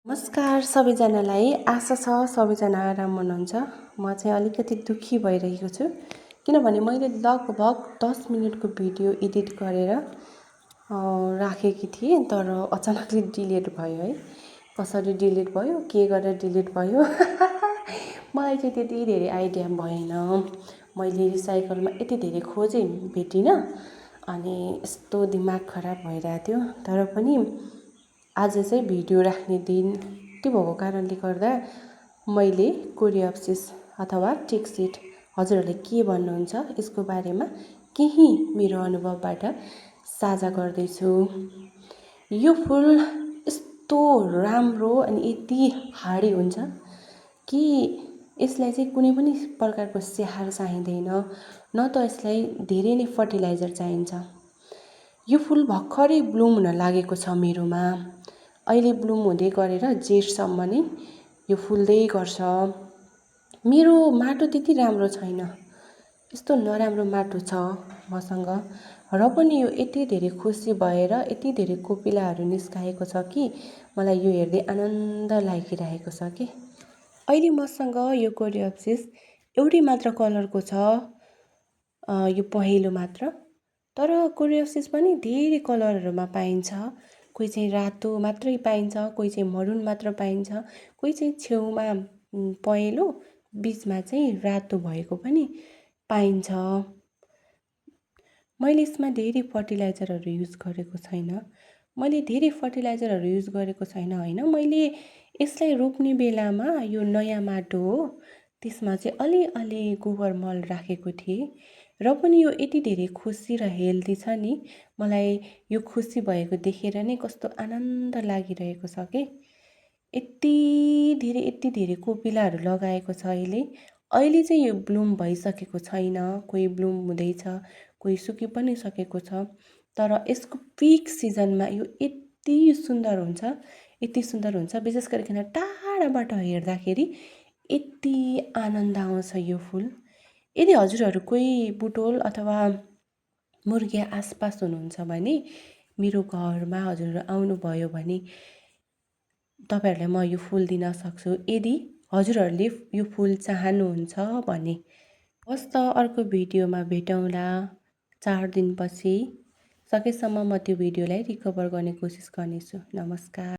नमस्कार सबैजनालाई। आशा छ सबैजना राम्रो हुनुहुन्छ। म चाहिँ अलिकति दुःखी भइरहेको छु किनभने मैले लगभग 10 मिनटको भिडियो एडिट गरेर राखेकी थिएँ, तर अचानकले डिलिट भयो है। कसरी डिलिट भयो, के गरेर डिलिट भयो मलाई चाहिँ त्यति धेरै आइडिया भएन। मैले रिसाइकलमा यति धेरै खोजेँ भेटिनँ, अनि यस्तो दिमाग खराब भइरहेको थियो। तर पनि आज चाहिँ भिडियो राख्ने दिन त्यो भएको कारणले गर्दा मैले कोरियोप्सिस अथवा टिकसिट हजुरहरूले के भन्नुहुन्छ यसको बारेमा केही मेरो अनुभवबाट साझा गर्दैछु। यो फुल यस्तो राम्रो अनि यति हार्डी हुन्छ कि यसलाई चाहिँ कुनै पनि प्रकारको स्याहार चाहिँदैन, न त यसलाई धेरै नै फर्टिलाइजर चाहिन्छ। यो फुल भर्खरै ब्लुम हुन लागेको छ मेरोमा। अहिले ब्लुम हुँदै गरेर जेठसम्म नै यो फुल्दै गर्छ। मेरो माटो त्यति राम्रो छैन, यस्तो नराम्रो माटो छ मसँग, र पनि यो यति धेरै खुसी भएर यति धेरै कोपिलाहरू निस्काएको छ कि मलाई यो हेर्दै आनन्द लागिरहेको छ कि। अहिले मसँग यो कोरियोप्सिस एउटै मात्र कलरको छ, यो पहेँलो मात्र। तर कोरियोप्सिस पनि धेरै कलरहरूमा पाइन्छ। कोही चाहिँ रातो मात्रै पाइन्छ, कोही चाहिँ मरुन मात्र पाइन्छ, कोही चाहिँ छेउमा पहेँलो बिचमा चाहिँ रातो भएको पनि पाइन्छ। मैले यसमा धेरै फर्टिलाइजरहरू युज गरेको छैन। होइन, मैले यसलाई रोप्ने बेलामा यो नयाँ माटो हो, त्यसमा चाहिँ अलिअलि गोबर मल राखेको थिएँ, र पनि यो यति धेरै खुसी र हेल्दी छ नि, मलाई यो खुसी भएको देखेर नै कस्तो आनन्द लागिरहेको छ कि। यति धेरै कोपिलाहरू लगाएको छ। अहिले चाहिँ यो ब्लुम भइसकेको छैन, कोही ब्लुम हुँदैछ, कोही सुकि पनि सकेको छ। तर यसको पिक सिजनमा यो यति सुन्दर हुन्छ, विशेष गरिकन टाढाबाट हेर्दाखेरि यति आनन्द आउँछ यो फुल। यदि हजुरहरू कोही बुटोल अथवा मुर्गे आसपास हुनुहुन्छ भने मेरो घरमा हजुरहरू आउनुभयो भने तपाईहरूलाई म यो फुल दिन सक्छु, यदि हजुरहरूले यो फुल चाहनुहुन्छ भने। हस् त, अर्को भिडियोमा भेटौँला 4 दिनपछि। सकेसम्म म त्यो भिडियोलाई रिकभर गर्ने कोसिस गर्नेछु। नमस्कार।